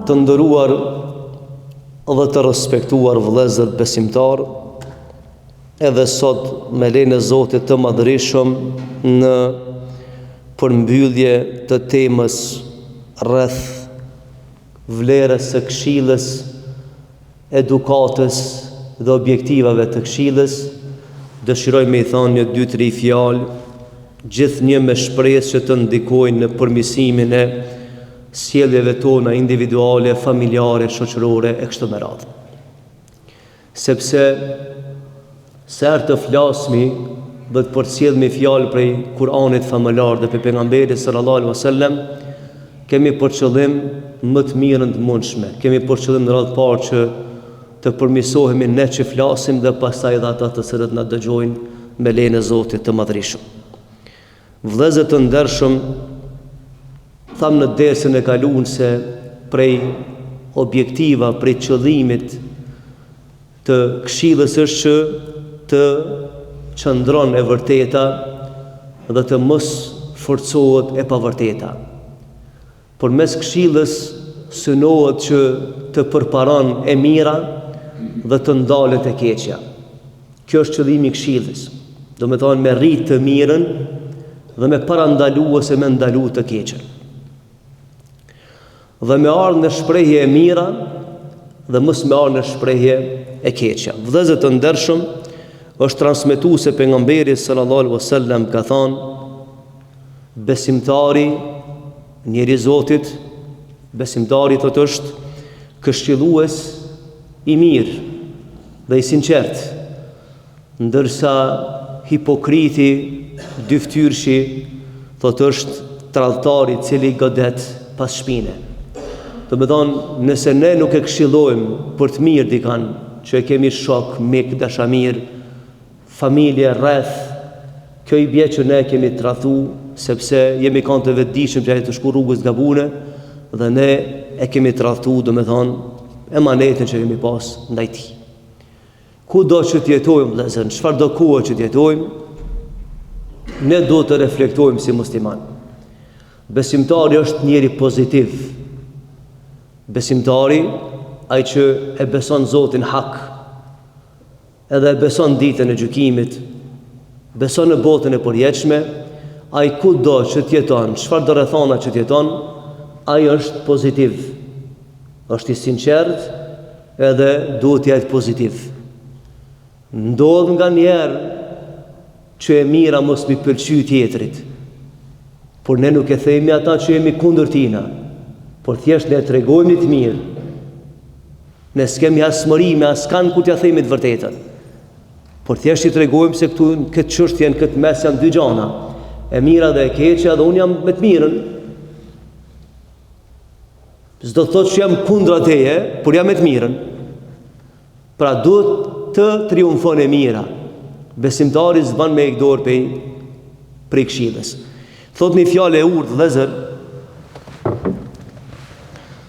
Të nderuar dhe të respektuar vëllezër besimtarë, edhe sot me lejen e Zotit të Madhërishëm në përmbyllje të temës rreth vlerës së këshillës, edukatës dhe objektivave të këshillës, dëshiroj me i thanë një dy tri fjalë, gjithnjë me shpresë që të ndikojnë në përmirësimin e sjelljeve tona individuale, familjare, shoqërore e kështu me radhë. Sepse sa herë të flasmi dhe të përcjellmi fjalë prej Kur'anit famëlartë dhe prej pejgamberit sallallahu alaihi wasallam, kemi për qëllim më të mirën të mundshme. Kemi për qëllim në radhë të parë që të përmirësohemi ne që flasim dhe pastaj edhe ata të cilët na dëgjojnë me lejen e Zotit të Madhërishëm. Vëllezër të ndershëm, thamë në dersin e kaluar se prej objektiva, prej qëllimit të këshillës është që të qëndron e vërteta dhe të mos forcohet e pavërteta. Përmes këshillës synohet që të përparon e mira dhe të ndalet e keqja. Kjo është qëllimi i këshillës. Domethonë me rrit të mirën dhe me parandalu ose me ndalu të keqen. Dhe me ardhë në shprehje e mira dhe mos me ardhë në shprehje e keqja. Vëllezër të ndershëm, është transmetu se pejgamberi sallallahu alaihi wasallam ka thanë Besimtari, njeri i Zotit, besimtari thotë është këshillues i mirë dhe i sinqertë, ndërsa hipokriti, dyftyrshi, thotë është tradhtari i cili godet pas shpine. Domethonë, nëse ne nuk e këshillojmë për të mirë dikan, që e kemi shok, mik, dashamir, familje, rreth, kjo i bje që ne e kemi tradhtu, sepse jemi kanë të vetëdijshëm që ai tu shku rrugës të gabune, dhe ne e kemi tradhtu, domethonë, emanetin që kemi pas ndaj tij. Kudo që të jetojmë, vëllezër, në çfarëdo kohe që të jetojmë, ne duhet të reflektojmë si musliman. Besimtari është njeri pozitiv. Besimtari, ai që e beson Zotin hak, edhe e beson ditën e gjykimit, beson në botën e përjetshme, ai kudo që të jeton, çfarëdo rrethana që të jeton, ai është pozitiv. Është i sinqertë edhe duhet të jetë pozitiv. Ndodh nganjëherë që e mira mos m'i pëlqy tjetrit. Por ne nuk e themi ata që jemi kundër tina, por thjesht ne tregojmë një të mirë. Ne s'kemi hasmëri me askan kur t'ja themi të vërtetën. Por thjesht i tregojmë se këtu në këtë çështje, në këtë mes janë dy gjana, e mira dhe e keqja dhe unë jam me të mirën. S'do të thotë që jam kundra teje, por jam me të mirën. Pra duhet të triumfon e mira. Besimtari s'ban me hek dorë pej, prej këshillës. Thot një fjalë e urtë, vëllezër,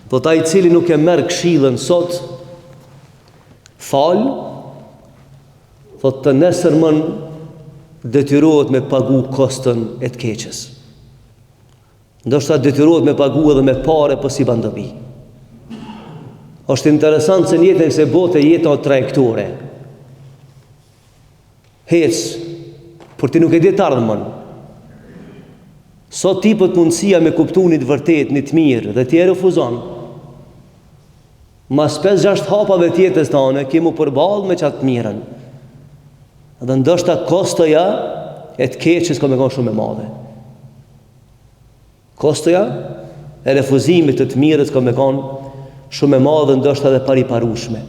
thot ai i cili nuk e merr këshillën sot, falë, thot të nesërmën detyrohet me pagu koston e të keqes. Ndoshta detyrohet me pagu edhe me pare, po s'i ban dobi. Është interesant se në jetën e kësaj bote jeta o trajektore. Hec, por ti nuk e di të ardhmen. Sot t'ipet mundësia me kuptu një të vërtetë, një të mirë, dhe ti e refuzon. Mas 5-6 hapave të jetës tane, ke m'u përballë me qatë të mirën. Dhe ndoshta kostoja e të keqes ka me konë shumë e madhe. Kostoja e refuzimit të të mirës ka me kanë shumë e madhe ndoshta edhe pariparueshme.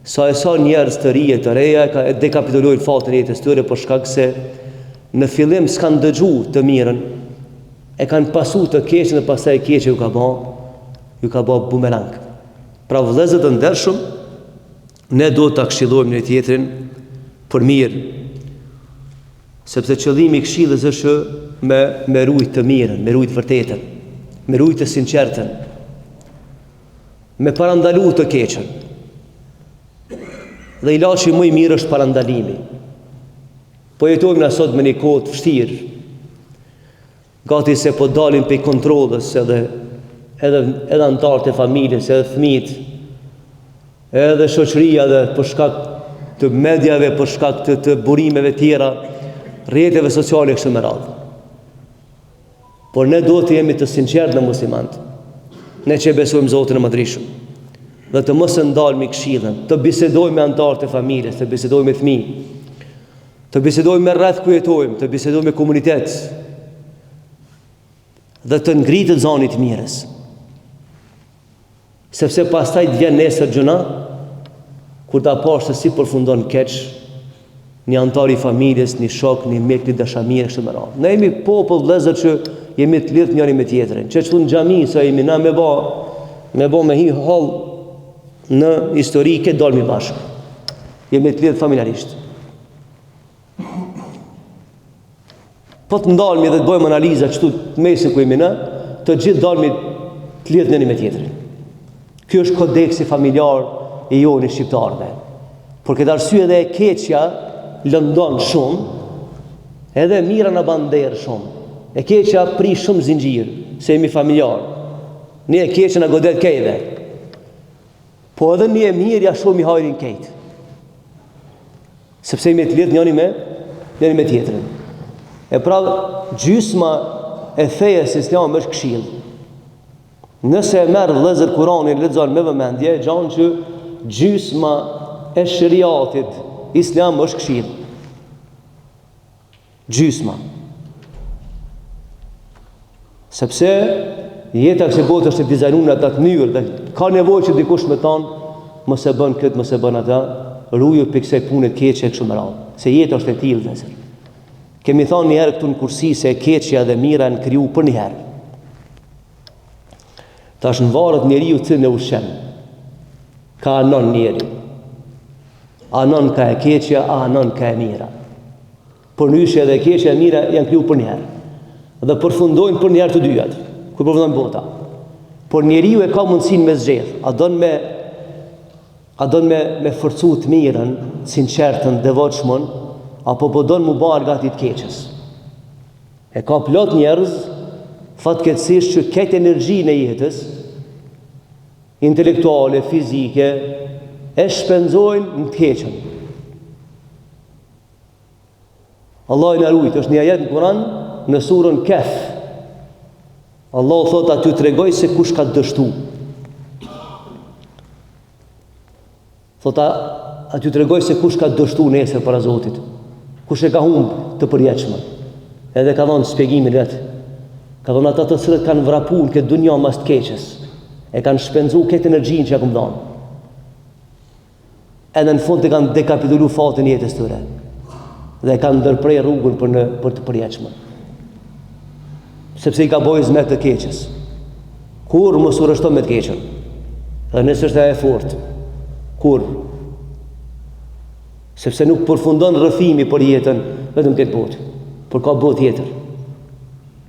Sa e sa njerëz të ri e të reja e ka e dekapitulojnë fatin e jetës tyre për shkak se në fillim s'kanë dëgju të mirën, e kanë pasu të keqen dhe pastaj e keqja ju ka ba, ju ka ba bumerang. Pra vëllezër të ndershëm, ne duhet ta këshillojmë njëri tjetrin për mirë, Sepse qëllimi i këshillës është që me me rujt të mirën, me rujt të vërtetën, me rujt të sinqertën, me parandalu të keqen. Dhe ilaçi më i mirë është parandalimi. Po jetojmë na sot me një kohë të vështirë. Gati se po dalim prej kontrollës edhe edhe edhe anëtarët e familjes, edhe fëmijët, edhe shoqëria dhe për shkak të mediave, për shkak të, të burimeve tjera, rrjeteve sociale kështu me radhë. Por ne duhet të jemi të sinqertë ne muslimanët. Ne që e besojmë Zotin e Madhërishëm. Dhe të mos e ndalmi këshillën, të bisedojmë me anëtarët e familjes, të bisedojmë me fëmijë, të bisedojmë me rreth ku jetojmë, të bisedojmë me komunitet. Dhe të ngritet zani i të mirës. Sepse pastaj të vjen nesër gjynah, kur ta pash se si përfundon keq një anëtar i familjes, një shok, një mik, një dashamir e kështu me radhë. Ne jemi popull vëllezër që jemi të lidhur njëri me tjetrin. Që këtu në xhami sa jemi na me ba, me ba me hi holl në histori ke dalmi bashkë. Jemi të lidhur familjarisht. Po të ndalmi dhe të bëjmë analiza qëtu të mesin ku jemi na, të gjithë dalmi të lidhë njëni me tjetrin. Ky është kodeksi familjar i joni shqiptarëve. Për këtë arsye edhe e keqja lëndon shumë, edhe e mira na ban nder shumë. E keqja prish shumë zinxhir, se jemi familjar. Një e keqe na godet kejve. Po edhe një e mirë ja shohmi hajrin kejt. Sepse jemi të lidhë njëri me njëri me tjetrin. E pra gjysma e fejes islame është këshillë. Nëse e merr vëllezër Kur'anin lexon me vëmendje, e gjan që gjysma e sheriatit islam është këshillë. Gjysma. Sepse jeta e kësaj bote është e dizajnuar në atë mënyrë dhe ka nevojë që dikush me thonë mos e bën këtë, mos e bën atë, ruju prej kësaj pune të keqe e kështu me radhë. Se jeta është e tillë vëllezër. Kemi thonë një herë këtu në kursi se e keqja dhe mira janë kriju për një herë. Tash varet njeriu cilën e ushqen. Ka anon njeri. Anon ka e keqja, anon ka e mira. Përndryshe edhe e keqja e mira janë kriju për njëherë. Dhe përfundojnë për njëherë të dyjat, kur përfundon bota. Por njeriu e ka mundësinë me zgjedh, a don me a don me me forcu të mirën, sinqertën, devotshmën, apo po don m'u ba argat i të keqes. E ka plot njerëz fatkeqësisht që këtë energjinë e jetës intelektuale, fizike e shpenzojnë në të keqen. Allahu na rujt, është një ajet në Kur'an në surën Kehf. Allahu thotë a t'ju tregoj se kush ka dështu. Thotë a t'ju tregoj se kush ka dështu nesër para Zotit. Kush e ka humb të përjetshmen. Edhe ka dhënë shpjegimin vet. Ka dhënë ata të cilët kanë vrapu në këtë dunja mas të keqes. E kanë shpenzu këtë energjinë që ja kom dhënë. Edhe në fund e kanë dekapitulu fatin e jetës tyre dhe e kanë ndërpre rrugën për në për të përjetshme. Sepse i ka bo hizmet të keqes. Kurrë mos u rreshto me të keqen. Dhe nëse është e fortë, kurrë. Sepse nuk përfundon rrëfimi për jetën vetëm këtë botë, por ka botë tjetër.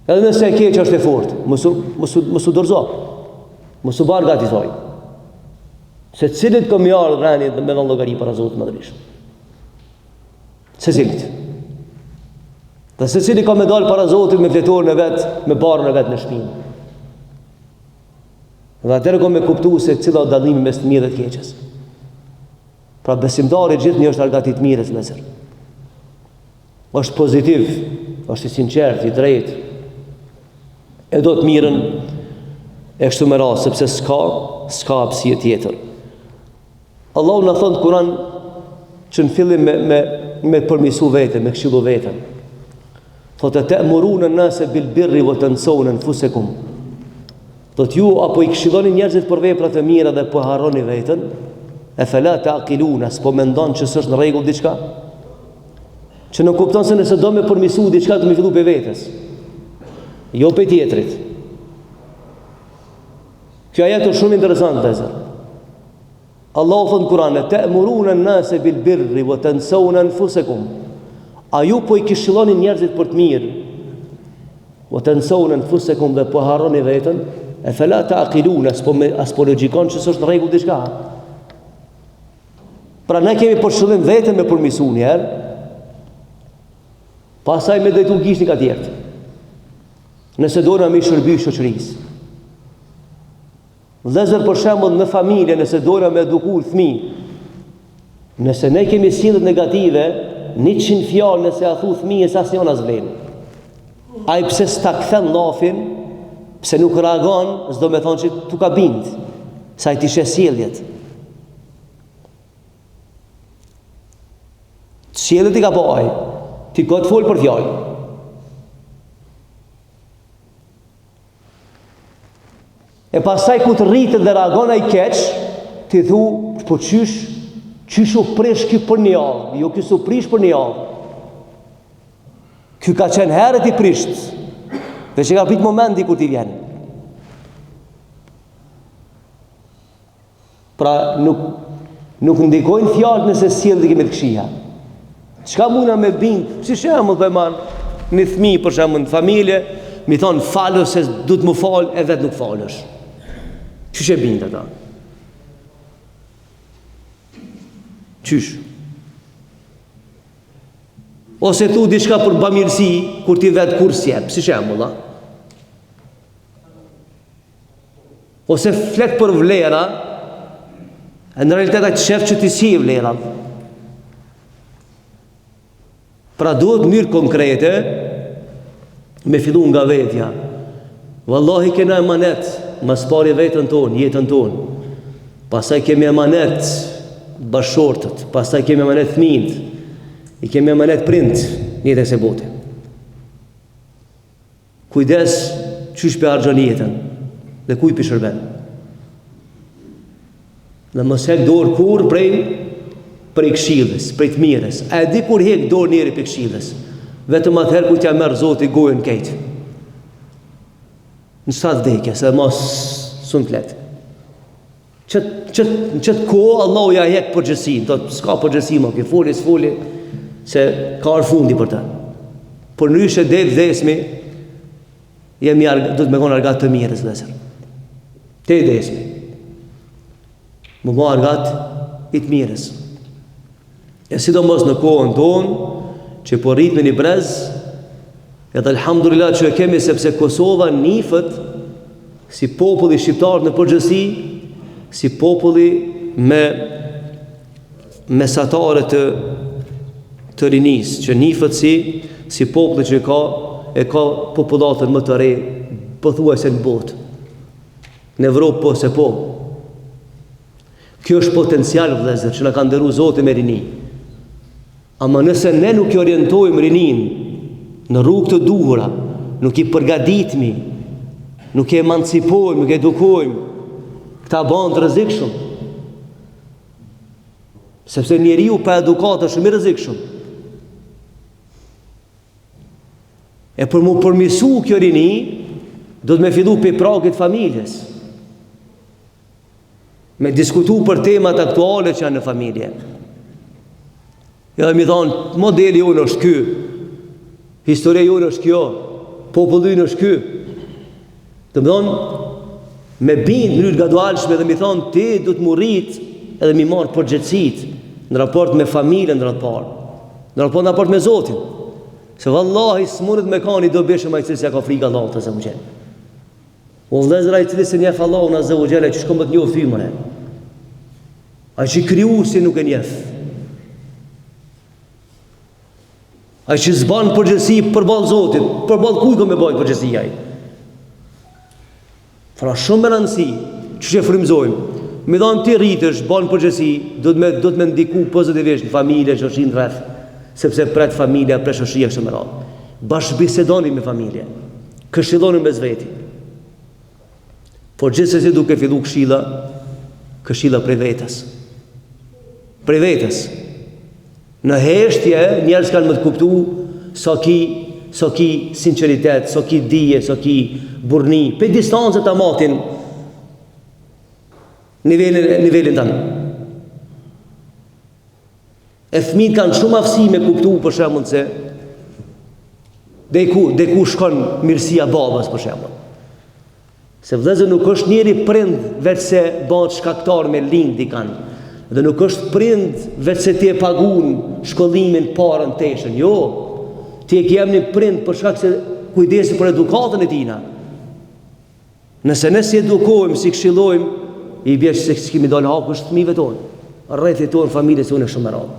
Edhe nëse e keqja është e fortë, mos u mos u mos u dorëzo. Mos u ba argat i saj. Secilit ka me i ardhë reni dhe me dhënë llogari para Zotit të Madhërishëm. Secilit. Dhe secili ka me dalë para Zotit me fletoren e vet, me barrën e vet në shpinë. Dhe atëherë ka me kuptu se cila o dallimi mes të mirë dhe të keqes. Pra besimtari gjithnjë është argat i të mirës vëllezër. Është pozitiv, është i sinqertë, i drejtë. E do të mirën e kështu me radhë, sepse s'ka, s'ka hapësirë tjetër. Allahu na thotë në Kur'an që në fillim me me me përmisu veten, me këshillu veten. Thotë ete'murune nase bil birri ve tenseune enfusekum. Thotë ju a po i këshilloni njerëzit për vepra të mira dhe po harroni veten? Efela teakilun, a s'po mendon që s'është në rregull diçka? Që nënkupton se nëse do me përmisu diçka do me fillu prej vetes. Jo prej tjetrit. Kjo ajet është shumë interesant, vëllezër. Allahu thotë në Kur'an, "Ta'muruna an-nasa bil birri wa tansawna anfusakum." A ju po i këshilloni njerëzit për të mirë? Wa tansawna anfusakum dhe po harroni veten? Efela ta'qilun, a s'po me, a s'po logjikon që s'është në rregull diçka? Pra ne kemi për qëllim veten me përmisu një herë, pastaj me drejtu gishtin ka tjerët. Nëse dona me i shërby shoqërisë. Vëllezër për shembull në familje nëse dojna me eduku fëmijë, nëse ne kemi sjellje negative, 100 fjalë nëse ia thu fëmijës asnjëna s'vlen. Ai pse s'ta kthen llafin, pse nuk reagon, s'do me thonë që t'u ka bind, se ai t'i sheh sjelljet. Sjelljet i ka pa ai, ti kot fol për fjalë. E pastaj kur të rritet dhe reagon ai keq, ti thu, po qysh, qysh u prish ky për një javë, jo ky s'u prish për një javë. Ky ka qenë herët i prisht, veç e ka prit momenti kur t'i vjen. Pra nuk nuk ndikojnë fjalët nëse sjelljet i kemi të këqija. Çka muna me bind? Si shembull po e marr një fëmijë për shembull në familje, m'i thon falu se duhet m'u fal e vetë nuk falësh. Qysh e bind ata? Qysh? Ose thu diçka për bamirësi, kur ti vetë kurrë s'jep, si shembull, a? Ose flet për vlera, e në realitet ai të shef që ti s'i vlera. Pra duhet mënyrë konkrete me fillu nga vetja. Vallahi kena emanet, ma s'pari veten tonë, jetën tonë. Pastaj kemi emanet bashkëshortët, pastaj kemi emanet fëmijët, i kemi emanet prindt në jetën e kësaj bote. Kujdes qysh pe harxhon jetën dhe kujt pi shërben. Dhe mos hek dorë kurrë prej prej këshillës, prej të mirës. A e di kur hek dorë njeri prej këshillës? Vetëm atëherë kur t'ja merr Zoti gojën krejt. Në shtrat vdekjes, edhe mos s'un flet. Qët, qët, në qët kohë, Allahu ja hek përgjegjësinë, thotë, s'ka përgjegjësi më, ky foli, s'foli, se ka ardhë fundi për të. Përndryshe deri t'vdesmi, jemi arg, duhet me konë argat të mirës, vëllezër. Deri t'vdesmi. M'u bo argat i të mirës. E sidomos në kohën tonë, që po rritmi një brez, edhe alhamdulillah që e kemi sepse Kosova njifet si populli shqiptar në përgjithësi, si populli me mesatare të të rinisë, që njifet si si populli që ka e ka popullatën më të re pothuajse në botë. Në Evropë po se po. Kjo është potencial vëllezër që na ka nderu Zoti me rini. Ama nëse ne nuk i orientojmë rininë në rrugë të duhura, nuk i përgatitmi, nuk i emancipojmë, nuk i edukojmë, këta bahen të rrezikshëm. Sepse njeriu pa edukatë është shumë i rrezikshëm. E për m'u përmisu kjo rini, duhet me fillu prej pragut familjes. Me diskutu për temat aktuale që janë në familje. Edhe m'i thonë, modeli jonë është ky, historia jonë është kjo, populli jonë është ky. Domethonë, me bind në mënyrë gradualshme dhe m'i thonë, ti duhet m'u rrit edhe m'i marrë përgjegjësitë në raport me familjen në radhë parë, në raport, në raport me Zotin. Se vallahi s'mundet me kanë i dobishëm ai i cili s'ia ka frikë Allahut azze ve xhel. O vëllezër ai i cili s'e njef Allahun azze ve xhel, qysh ka me të njoft ty more? Ai që krijuesin nuk e njef. Ai që s'ban përgjegjësi përballë Zotit, përballë kujt ka me bajt përgjegjësi ai? Pra shumë me rëndësi, qysh e frymëzojmë. Me thonë ti rritesh, ban përgjegjësi, duhet me, duhet me ndiku pozitivisht në familje, në shoqëri në rreth, sepse pret familja, pret shoqëria kështu me radhë. Bashkëbisedoni me familje. Këshilloni mes veti. Por gjithsesi duke fillu këshilla, këshilla prej vetes. Prej vetes. Në heshtje njerëz kanë me të kuptu sa ki sa ki sinqeritet, sa ki dije, sa ki burrni, prej distance ta matin nivelin nivelin tand. E fëmijët kanë shumë aftësi me kuptu për shembull se deri ku deri ku shkon mirësia e babës për shembull. Se vëllezër nuk është njeri prind veç se bëhet shkaktar me lind dikan. Dhe nuk është prind veç se ti e pagun shkollimin, parën, teshën. Jo. Ti e ke emnin prind për shkak se kujdesi për edukatën e tina. Nëse ne s'i edukojmë, s'i këshillojmë, i bje që s'kemi dalë haku fëmijëve tonë, rrethit tonë, familjes tonë e kështu me radhë.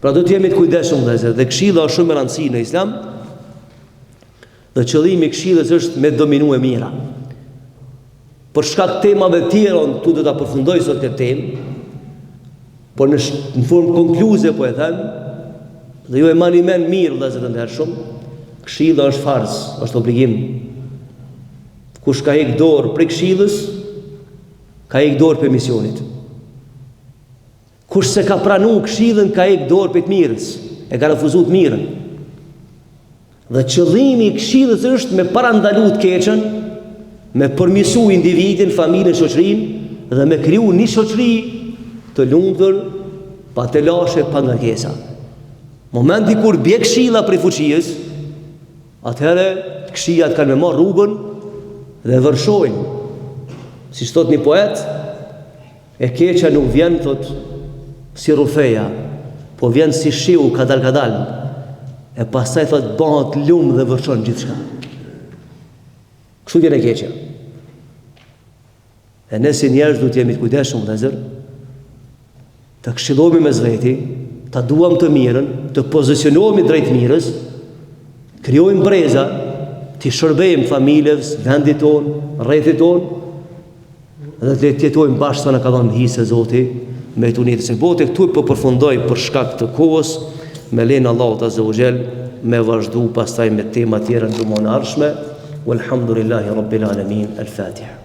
Pra do të jemi të kujdesshëm vëllezër, dhe këshilla është shumë me rëndësi në Islam. Dhe qëllimi i këshillës është me dominu e mira. Për shkak temave tjera, unë këtu do ta përfundoj sot këtë temë, por në, në formë konkluze po e them, dhe ju e mani men mirë vëllezër të ndershëm, këshilla është farz, është obligim. Kush ka hek dorë prej këshillës, ka hek dorë prej misionit. Kush s'e ka pranu këshillën ka hek dorë prej të mirës, e ka refuzu të mirën. Dhe qëllimi i këshillës është me parandalu të keqen, me përmisu individin, familjen, shoqërinë dhe me kriju një shoqëri të lumtur, pa telashe, pa ngarkesa. Momenti kur bje këshilla prej fuqisë, atëherë të këqijat kanë me marrë rrugën dhe vërshojnë. Siç thotë një poet, E keqja nuk vjen, thot, si rrufeja, po vjen si shiu kadal kadal. E pastaj thot bëhet lum dhe vërshon gjithçka. Kështu vjen e keqja. E ne si njerëz duhet të jemi të kujdesshëm, vëllezër, të këshillohemi mes veti, ta duam të mirën, të pozicionohemi drejt mirës, krijojmë breza, t'i shërbejmë familjes, vendit tonë, rrethit tonë, Dhe të jetojmë bashkë sa na ka dhënë hise Zoti me jetu në jetën e bote. Këtu po përfundoj për shkak të kohës, me lejen e Allahut Azza wa Jall, me vazhdu pastaj me tema tjera në xhumanë e ardhshme. Walhamdulillahi Rabbil Alamin. El Fatiha.